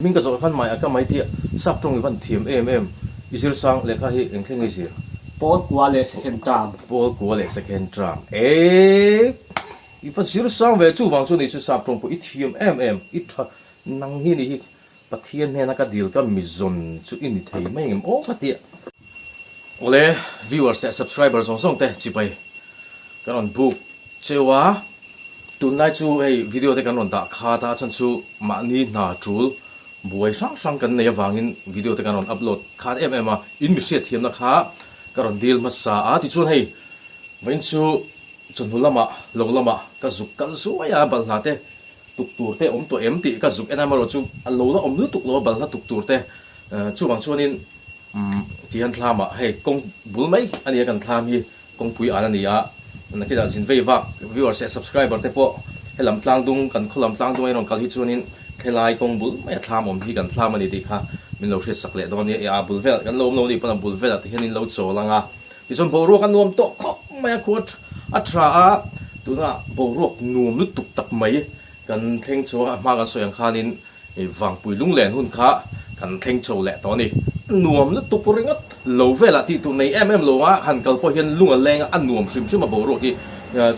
Hming ka zawh khan mai a ka mai tia sap tawng i van thiam em em i zir sang lehkha hi eng thleng i zir? Pawl kua leh second term. Pawl kua leh second term e i va zir sang ve chuvang chu ni chu sap tawng pawh i thiam em em i tha nang hi ni hi Pathian hnena ka dil ka mi zawn chu i ni thei mai engem aw ka tia. Awle viewers leh subscriber zawng zawng te chibai kan rawn book cheu a, tunlai chu hei video te kan rawn dah khat a, a chhan chu mahni hna tul buai hrang hrang kan nei avangin video te kan rawn upload khat em em a, in mi hriatthiamna kha ka rawn dil hmasa a, tichuan hei vawiin chu chawhnu lamah lo lamah ka zuk kal zuai a balhla te tuk tur te awm tawh em tih ka zuk en a, amaherawh chu a lo la awm lutuk lo a balhla tuk tur te chuvang chuanin Umm tihian thlam ah hei kawng bul mai a nia kan thlam hi kawngpui an a ni a, nakinah zin vei vak viewers leh subscriber te pawh helam tlang dung kan khaw lam tlang dung a rawn kal hi chuanin thelai kawng bul mai a thlam awm hi kan thlam a ni tih kha min lo hriat sak leh dawn a nia, a bul velah kan lo awm lo nih pawn a bul velah te hian in lo chawl ang a, tichuan boruak a nuam tawh khawp mai a khua a tha a, tunah boruak nuam lutuk tak mai kan thleng chhuak a, a hma kan sawi ang khanin I vangpui lunglen hun kha kan thleng chho leh tawh a ni. A nuam lutuk ringawt lo velah tih tur nei em em lo a, han kal pawh hian lung a leng a, a nuam hrim hrim a boruak hi.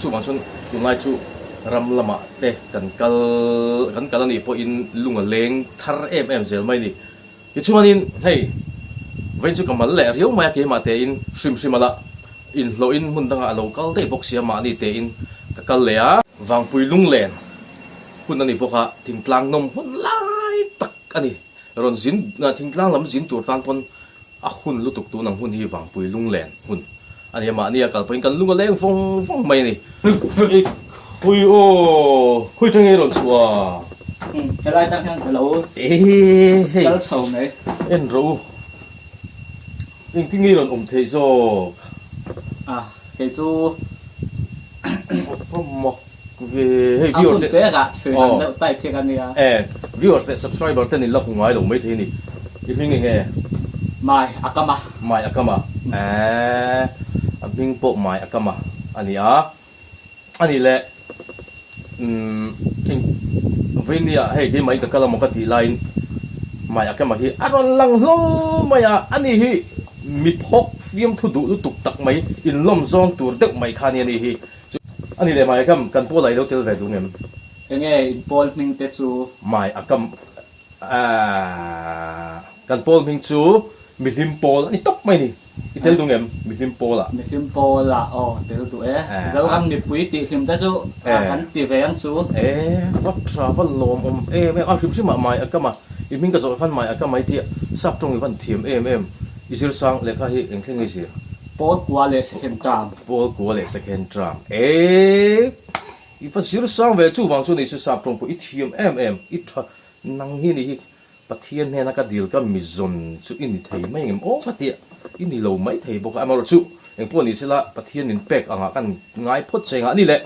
Chuvang chuan tunlai chu ram lamah te kan kal kan kal a nih pawhin lung a leng thar em em zel mai a ni. Tichuanin hei vawiin chu ka mal leh riau mai a keimah tein hrim hrim a la inhlawhin hmun dangah a lo kal daih bawk sia mahni tein ka kal leh a. Vangpui lunglen Hun a ni bawk a, thingtlang nawm hun lai tak a ni. Rawn zin, thingtlang lam zin tur tan pawn a hun lutuk tun ang hun hi Vangpui lunglen hun a ni a, mahni a kal pawhin kan lung a leng vawng vawng mai a ni. I khawi aw, khawi tang nge rawn chhuah a? Umm, helai tang hian ka lo kal chho mai. En rawh u, engtin nge i rawn awm theih zawk? A, kei chu. Hei A hun pek ah thil dang deuh type hi ka nia. E, viewers leh subscriber ten in la hmu ngai lo maithei a ni. I hming eng nge? Mai a kam a. Mai a kam a. Eeh, a hming pawh Mai a kam a a ni a. A nih leh, umm, eng vawinia hei keimah in ka kal amaw ka tih laiin Mai a kam a hi a rawn lang hlawl mai a. A ni hi mi phawk fiamthu duh lutuk tak mai, inlawm zawng tur deuh mai kha a ni a ni hi. Chu a ni leh Mai Akam, kan pawl ah i lo tel ve duh ngem? Enge in pawl hming te chu? Mai Akam, Aaa, kan pawl hming chu Mihlim Pawl a ni tawp mai ni. I tel duh ngem Mihlim Pawl ah? Mihlim Pawl ah aw tel duh e. Zoram mipui tih hlim te chu kan ti ve ang chu. E, va tha va lawmawm em em. A hrim hrim ah Mai Akam a, i hming ka zawh khan Mai Akam a i tia, sap tawng i van thiam em em. I zir sang lehkha hi eng thleng i zir? Pawl kua leh second term. Pawl kua leh second term. Eee! I va zir sang ve chuvang chu ni chu sap tawng pawh i thiam em em. I tha nang hi ni hi Pathian hnena ka dil ka mi zawn chu i ni thei mai engem aw ka tia i ni lo mai thei bawk a. Amaherawh chu eng pawh ni sela Pathian min pek angah kan ngai phawt che engah ni le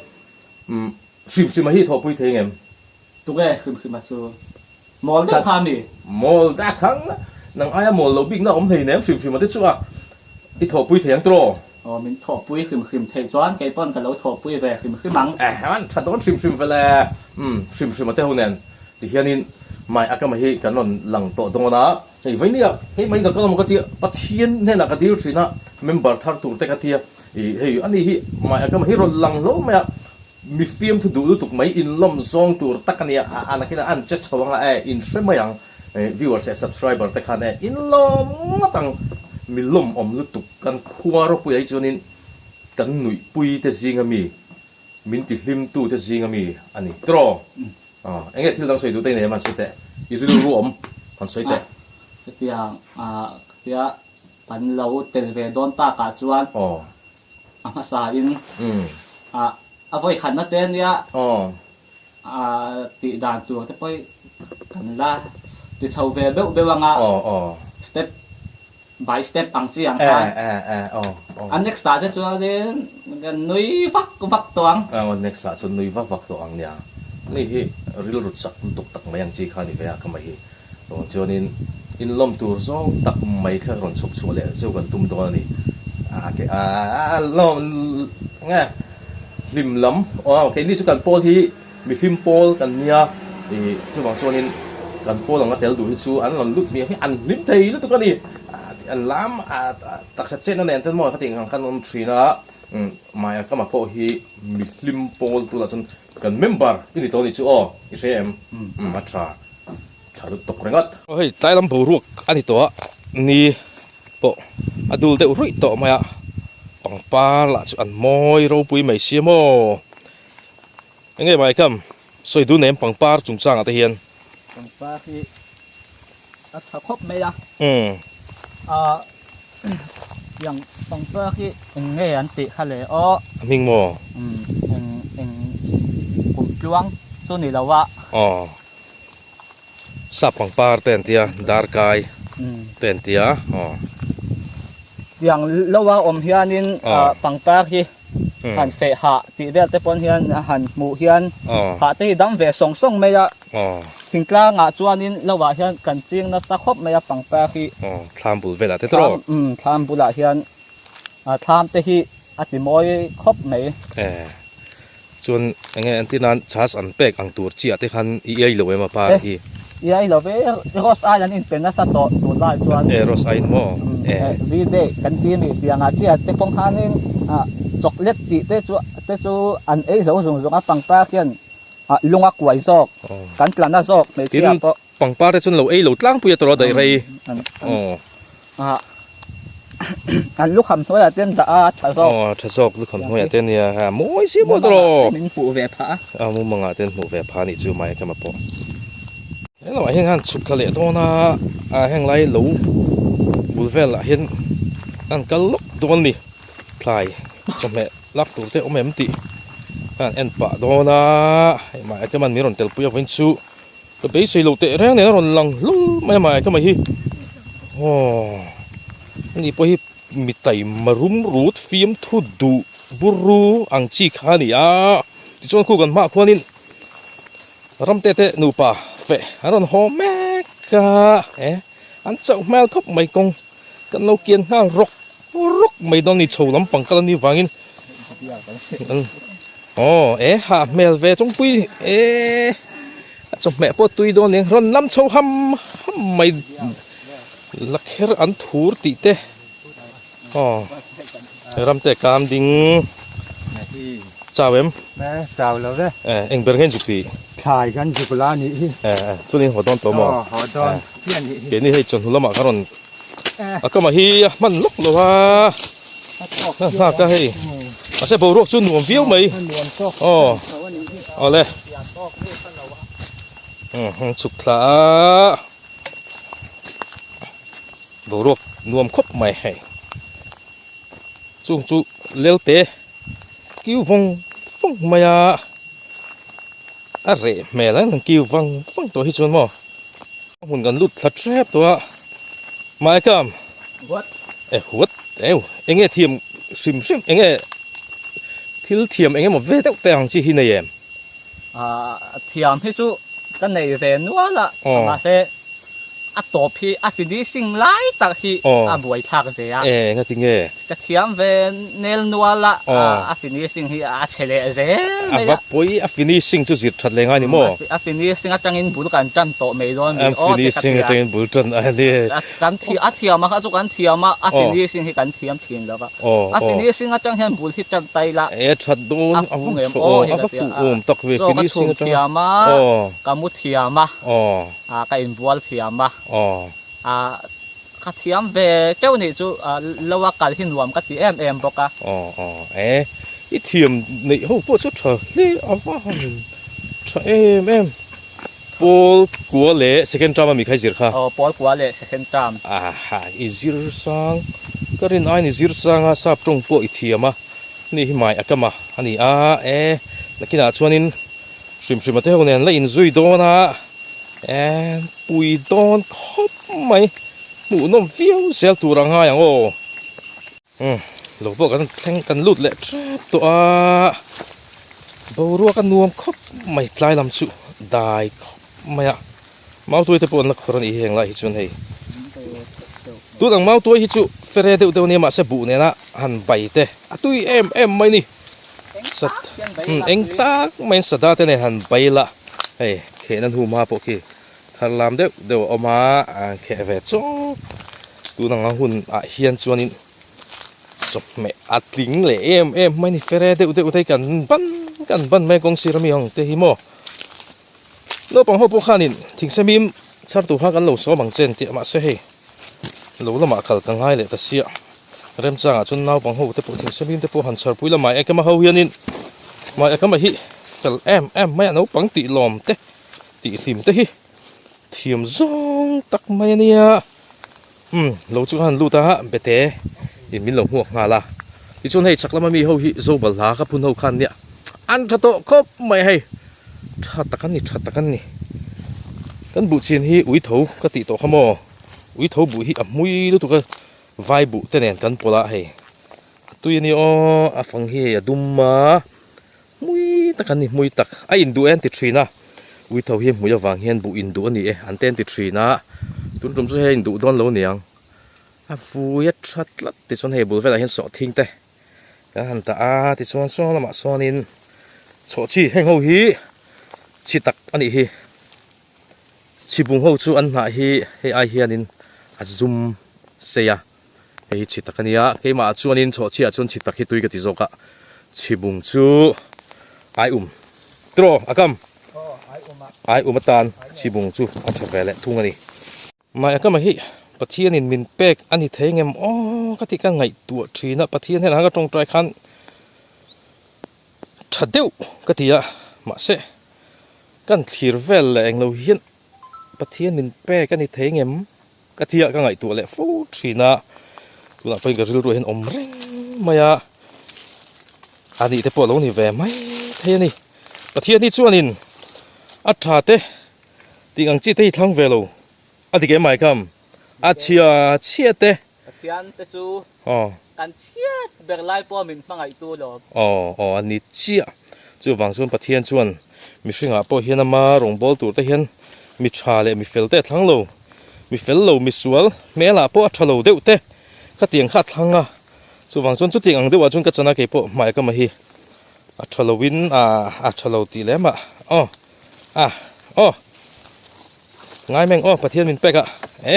umm hrim hrim a hi thawhpui thei engem? Tunge hrim hrim a chu? Mawl deuh kha mi? Mawl deuh kha ang nang aia mawl lo bikna awm hleinem hrim hrim a te chu a i thawhpui thei ang tiraw? Aw min thawhpui hrim hrim thei chuan kei pawn ka lo thawhpui ve hrim hrim ang. Ehe an tha dawn hrim hrim vel e. Umm hrim hrim a te ho nen ti hianin Mai Akama hi kan rawn lang tawh dawn a. Hei vawinia hei mai ka kal amaw ka tia Pathian hnenah ka dil thin a member thar tur te ka tia i hei ani hi Mai Akama hi rawn lang hlauh mai a. Mi fiamthu duh lutuk mai inlawm zawng tur tak a nia, a nakin a an che chho anga e in hre mai ang viewers leh subscriber te khan e inlawm ngawt ang mi lawmawm lutuk kan khua ropui ah hi chuanin kan nuihpui te zinga mi min ti hlim tu te zinga mi a ni tiraw eng nge thil dang sawi duh te i nei em han sawi teh i rilru awm han sawi teh. Hetiang tia kan lo tel ve dawn takah chuan A hmasa in a vawi khatna te ania tih dan tur te pawh kan la ti chho ve beuh beuh anga step by step ang chi ang khan a next ah te chuanin kan nui vak vak tawh ang. Aw next ah chuan nui vak vak tawh ang nia. Ni hi rilru chak lutuk tak mai ang chi kha ni ve a ka mai hi. Rawn chuanin inlawm tur zawng tak mai kha rawn chhawp chhuah leh zeuh kan tum dawn a ni. A ke a lawm nge hlim lam aw keini chu kan pawl hi mihlim pawl kan nia ih chuvang chuanin Kan pawl anga tel duh hi chu an rawn lut hmiah hi an hlim thei lutuk a ni. An lam taksa chetna nen ten maw khatiang ang khan an awm thin a, Maya Kama pawh hi mi hlim pawl tunah chuan kan member i ni tawh a nih chu aw, i hria em? Umm a tha, tha lutuk ringawt. Aw hei tlai lam boruak a ni tawh a, ni pawh a dul deuh ruih tawh mai a, pangpar lah chu an mawi ropui mai sia maw. Enge mai kam sawi dun em pangpar chungchangah te hian. Pangpar hi a tha khawp mai a. Umm. Ah tiang pangpar hi eng nge an tih kha le aw. A hming maw? Umm eng eng kum tluang chu ni lo a. Aw. Sap pangpar te an tia, darkai te an tia aw. Tiang lo a awm hianin pangpar hi han feh hah tih vel te pawn hian han hmuh hian hah te hi dam ve sawng sawng mai a. Thingtlang ah chuanin lo ah hian kan ching nasa khawp mai a pangpar hi. Thlam bul velah te tawh. Thlam bulah hian thlam te hi a ti mawi khawp mai. Chuan enge an tih nan chhas an pek ang tur chiah te khan i iai lo em a par hi? Iai lo ve, Rose ai an inpe nasa tawh tunlai chuan. E Rose aiin maw? E. V-day kan ti ni tiangah chiah te pawng khanin chocolate tih te chu te chu an ei zo zung zung a pangpar hian lung a kuai zawk kan tla na zawk hmeichhia pawh. Tin pangpar te chuan lo ei lo tlangpui a tawrh a daih rei. An lukham hnuaiah te an dah a, a tha zawk. Aw, a tha zawk lukham hnuaiah te ania, a mawi si maw tawrh. Min hmuh ve phah a. A mumangah te an hmuh ve phah a nih chu mai kama pawh. He lamah hian khan chhuk thla leh dawn a, a heng lai lo bul velah hian an kal lawk dawn a ni. Thlai chawhmeh lak tur te awm em tih khan en pah dawn a, hei mai kama min rawn telpui avawin chu. Ka beisei loh teh reng nen a rawn lang hlul mai a mai ka mai hi aw ani pawh hi mi taima rum rut fiamthu duh buru ang chi kha a ni a tichuan khu kan hmaah khuanin ramte te nupa feh an rawn haw mek a e an chauh hmel khawp mai kawng kan lo kian nghal rawk rawk mai dawn a ni chho lampang kal a nih vangin Aw e hah hmel ve chawngpui e a chawhmeh pawh tui dawn eng rawn lam chho ham ham mai la kher an thur tih te aw ramte kam ding chau em chau lo ve e eng ber nge zuk tih thlai kan zuk la nih hi e chuan haw dawn tawh maw haw dawn chiah nih hi keini hei chawhnu lamah ka rawn A kama hi a hman lawk lo a, a nghak a hei mahse boruak chu nuam viau mai aw awle umm chhuk thla a boruak nuam khawp mai hei chung chu lelte kiu vawng vawng mai a a reh hmel ang kiu vang vang tawh hi chuan maw. A hmun kan lut thla tep tawh a Maikam What? E what? Eu enge thiam hrim hrim enge thil thiam enge maw ve deuh te ang chi hi nei em? Ah thiam hi chu ka nei ve nual a mahse a tawp hi a finishing lai tak hi a buaithlak ve a. E engati nge? Ka thiam ve nel nual a, a finishing hi a chhe leh zel mai a. A va pawi, a finishing chu zir that leh ngai ni maw? A finishing atangin bul kan tan tawh mai dawn mi aw te ka tia. A finishing atangin bul tan a ni. Kan a thiam a kha chu kan thiam a, a finishing hi kan thiam thin lo va. A finishing atang hian bul hi tan tai la. E that dawn, a va tha awm, a va fuh awm tak ve finishing atang. Chaw ka chhum thiam a, ka mu thiam a, ka inbual thiam a. Ka thiam ve teuh nih chu lo a kal hi nuam ka ti em em bawk a. Aw aw e, i thiam neih ho pawh chu tha hle a va han tha em em. Pawl kua leh second term a mi kha i zir kha? Aw pawl kua leh second term. Aha i zir sang, ka rin aiin i zir sang a, sap tawng pawh i thiam a, ni hi mai a kam a a ni a e, nakinah chuanin hrim hrim a te ho nen la inzui dawn a. Emm pui dawn khawp mai hmuhnawm viau zel tur a ngai ang aw umm lo pawh kan thleng kan lut leh tep tawh a boruak a nuam khawp mai tlai lam chu dai khawp mai a mautuai te pawh an la khawr a nih hi heng lai hi chuan hei tun ang mautuai hi chu fere deuh deuh a nia mahse buh nena han bai te a tui em em mai a ni. Eng tak maiin sada te nen han bai la hei khehna hnu hma pawh khi Tharlam deuh deuh a awm a, a kheh ve chawp. Tun anga hun ah hian chuanin chawhmeh a tling leh em em mai a ni. Fere deuh deuh te hi kan ban kan ban mai a kawng sir ami ang te hi maw. Naupang ho pawh khanin thingsemim chhar tur kha kan lo sawm ang che an ti a mahse hei lo lamah kal ka ngai leh ta sia. Remchangah chuan naupang ho te pawh thingsemim te pawh han chharpui la mai Ekema ho hianin mai Ekema hi fel em em mai a naupang tih lawm te tih hlim te hi thiam zawng tak mai a nia. Umm lo chu ka han lut a bete in min lo hmuak nghal a tichuan hei chak lama mi ho hi Zobal hla ka phun ho khan nia an tha tawh khawp mai hei tha tak an ni tha tak an ni kan buh chin hi ui tho ka tih tawh kha maw ui tho buh hi a hmui lutuk a vai buh te nen kan pawlh a hei a tui a ni aw a fang hi hei a dum a. Hmui tak an ni, hmui tak. A induh e an ti thin a, Uitho hi hmui avang hian buh induh a ni e an te an ti thin a, tun tum chu hei a induh dawn lo niang. A vui a tha tlat tichuan hei bul velah hian sawhthing te kan han tah a, tichuan saw lamah sawnin chhawhchhi heng ho hi chhi tak a nih hi. Chhibung ho chu an hnah hi hei ai hianin a zum sei a. Hei hi chhi tak a nia, keimah ah chuanin chhawhchhiah chuan chhi tak hi tui ka ti zawk a, chhibung chu ai um tiraw a kam? Ai um atan chhibung chu a tha ve leh thung a ni. Mai a kama hi Pathianin min pek a ni thei ngem aw ka tih ka ngaihtuah thin a, Pathian hian a ka tawngtai khan tha deuh ka ti a, mahse kan thlir vel leh englo hian Pathian min pek a ni thei ngem? Ka thiah ka ngaihtuah leh fo thin a, tunah pawhin ka rilru hian awm reng mai a, a nih te pawh a lo ni ve mai thei a ni. Pathian hi chuanin a tha te tih ang chi te hi thlang ve lo a ti keh mai kham, a chhia chhia te. Pathian te chu kan chhiat ber lai pawh min hmangaihtu lawm. Aw aw a ni chiah, chuvang chuan Pathian chuan mihringah pawh hian ama rawngbâwl tur te hian mi tha leh mi fel te a thlang lo. Mi fel lo, mi sual, hmelah pawh a tha lo deuh te khatiang kha a thlang a, chuvang chuan chutiang ang deuhah chuan ka chan a keipawh hmai ka ma hi a tha loin a tha lo tih lem ah aw a aw ngai meng aw Pathian min pek a e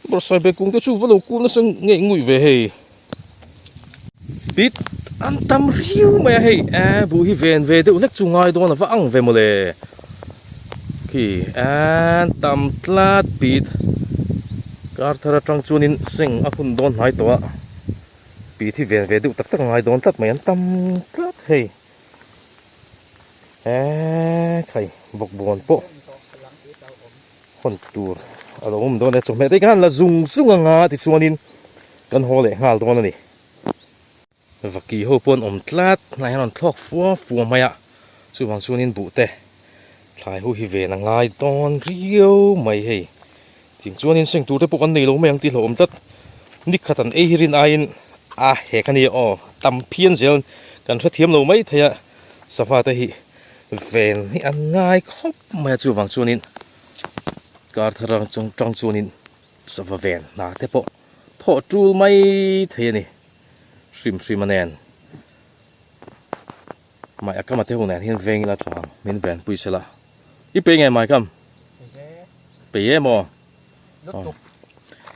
bawrhsai be kung te chu va lo kul nasa ngei ngui ve hei. Pit an tam riau mai a hei eh buh hi ven ve deuh hlek chu ngai dawn a va ang ve mawle khi an tam tlat pit kar thar atang chuanin seng a hun dawn hnai tawh a pit hi ven ve deuh tak tak a ngai dawn tlat mai an tam tlat hei eh khai bawkbawn pawh. Hawn tur a lo awm dawn e, chawhmeh te hi khan la zung zung anga tichuanin kan haw leh nghal dawn a ni. Vaki ho pawh an awm tlat, hnai hian an thlawk fua fua mai a, chuvang chuanin buh te thlai ho hi ven a ngai dawn riau mai hei. Ting chuanin seng tur te pawh kan nei lo mai ang tih hlauhawm tlat, ni khat an ei hi rin aiin a hek a nia aw, tam phian zel kan hrethiam lo mai thei a, sava te hi ven hi an ngai khawp. Mai a chuvang chuanin kar thar ang chung tang chuanin sava ven hna te pawh thawh tul mai thei a ni hrim hrim a nen mai a kama te ho nen hian veng ila tha ang min ven pui sela i pe nge mai kam pe em aw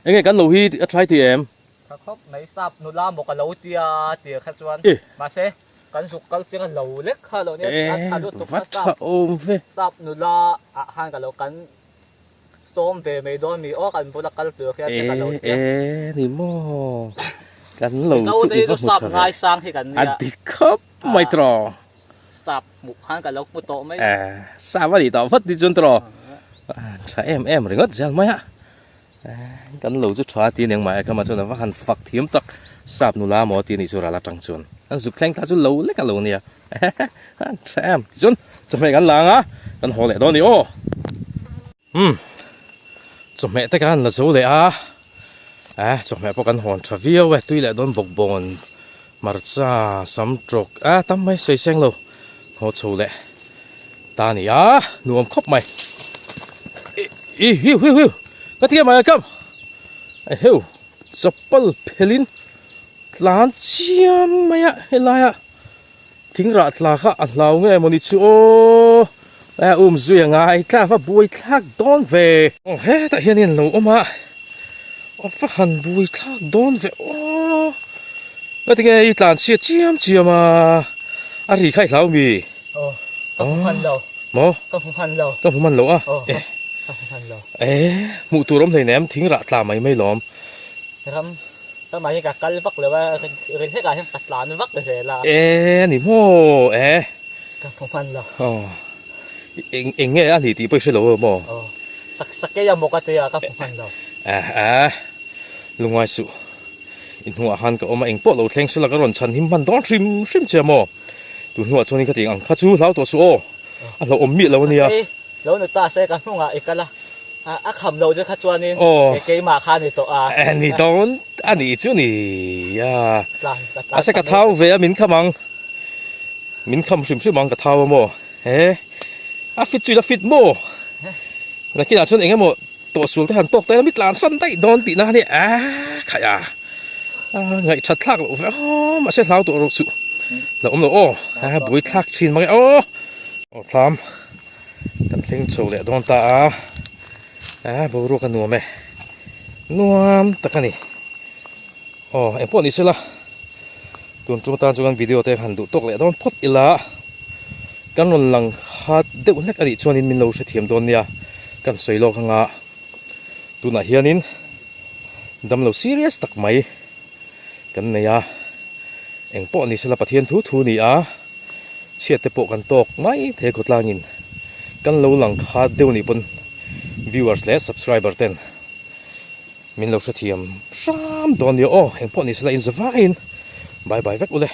enge kan lo hi a thlai thei em tha khawp mai sap nula maw ka lo tia tir kha chuan mahse Kan zuk kal chiang a lo lek kha lo nia a tha lutuk kha sap awm ve. Sap nula ah khan ka lo kan sawm ve mai dawn mi aw kan bula kal tur hian te ka lo tia. E ni maw kan lo chu i va hmu tha ve. Ngaisang hi kan nia. A dik khawp mai tiraw. Sap hmuh khan ka lo hmu tawh mai. E sap a nih tawh vat ni chuan tiraw. Tha em em ringawt zel mai a. Kan lo chu tha ti aniang mah e khama chuan a va han fak thiam tak sap nula maw tih anih chu ral atang chuan an zuk thleng ta chu lo lek a lo nia an tha em tichuan chawhmeh kan la ang a kan haw leh dawn a ni aw umm chawhmeh te khan la zo leh a eh chawhmeh pawh kan hawn tha viau e tui leh dawn bawk bawn hmarcha sam tawk a tam mai sawi seng lo haw chho leh ta a ni a nuam khawp mai i hiu hiu hiu ka ti mai a kam eheu chapal phelin tlan chiam mai a helai a thing rah tla kha a hlau nge mawni chu aw. A um zui a ngai tla va buai thlak dawn ve. Aw hetah hian in lo awm a, a va han buai thlak dawn ve aw. Ngatinge i tlan chhiat chiam chiam a, a ri kha i hlau mi? Aw ka hmu hman lo. Maw? Ka hmu hman lo. Ka hmu hman lo a? Aw ka hmu hman lo. E hmuh tur awm hleinem thing rah tla mai mai lawm. Ram ramah hian ka kal vak lo a, rin hlekah hian ka tlan vak zel a. E a ni maw e. Ka hmu hman lo. Aw. Eng eng nge a ni tih pawh i hre lo maw? Aw. Sak sakei a maw ka tia ka hmu hman lo. Eh eh. Lungngai suh. I hnuah khan ka awm a, eng pawh lo thleng sela ka rawn chhan him hman dawn hrim hrim che a maw? Tun hnuah chuanin ka tih ang kha chu hlau tawh suh aw. A hlauhawm miah lo a nia. Sakei lo ni ta se ka hnungah i kal a, a kham loh che kha chuanin keimah kha a ni tawh a. Eh ni dawn a nih chu ni a. A se ka thau ve a min kham ang. Min kham hrim hrim ang ka thau a maw? He a fit chu ila fit maw? Nakinah chuan eng emaw tawhsual te han tawk ta ila mi tlan san daih dawn tihna a nia a khaih a ngaihthat thlak loh ve aw mahse hlau tawh rawh suh la awm lo aw a buai thlak thin mange aw aw thlam kan thleng chho leh dawn ta a a boruak a nuam e nuam tak a ni. Aw engpawh ni sela tun tum atan chuan video te han duh tawk leh dawn phawt ila kan rawn lang hat deuh hlek anih chuanin min lo hrethiam dawn nia kan sawi lawk anga tunah hianin damlo serious tak mai kan nei a engpawh ni sela Pathian thu thu ni a chhiat te pawh kan tawk mai thei khawtlangin kan lo lang khat deuh anih pawn viewers leh subscriber ten. Min lo hrethiam hram dawn nia aw, engpawh ni sela in za vaiin bye bye vek ule.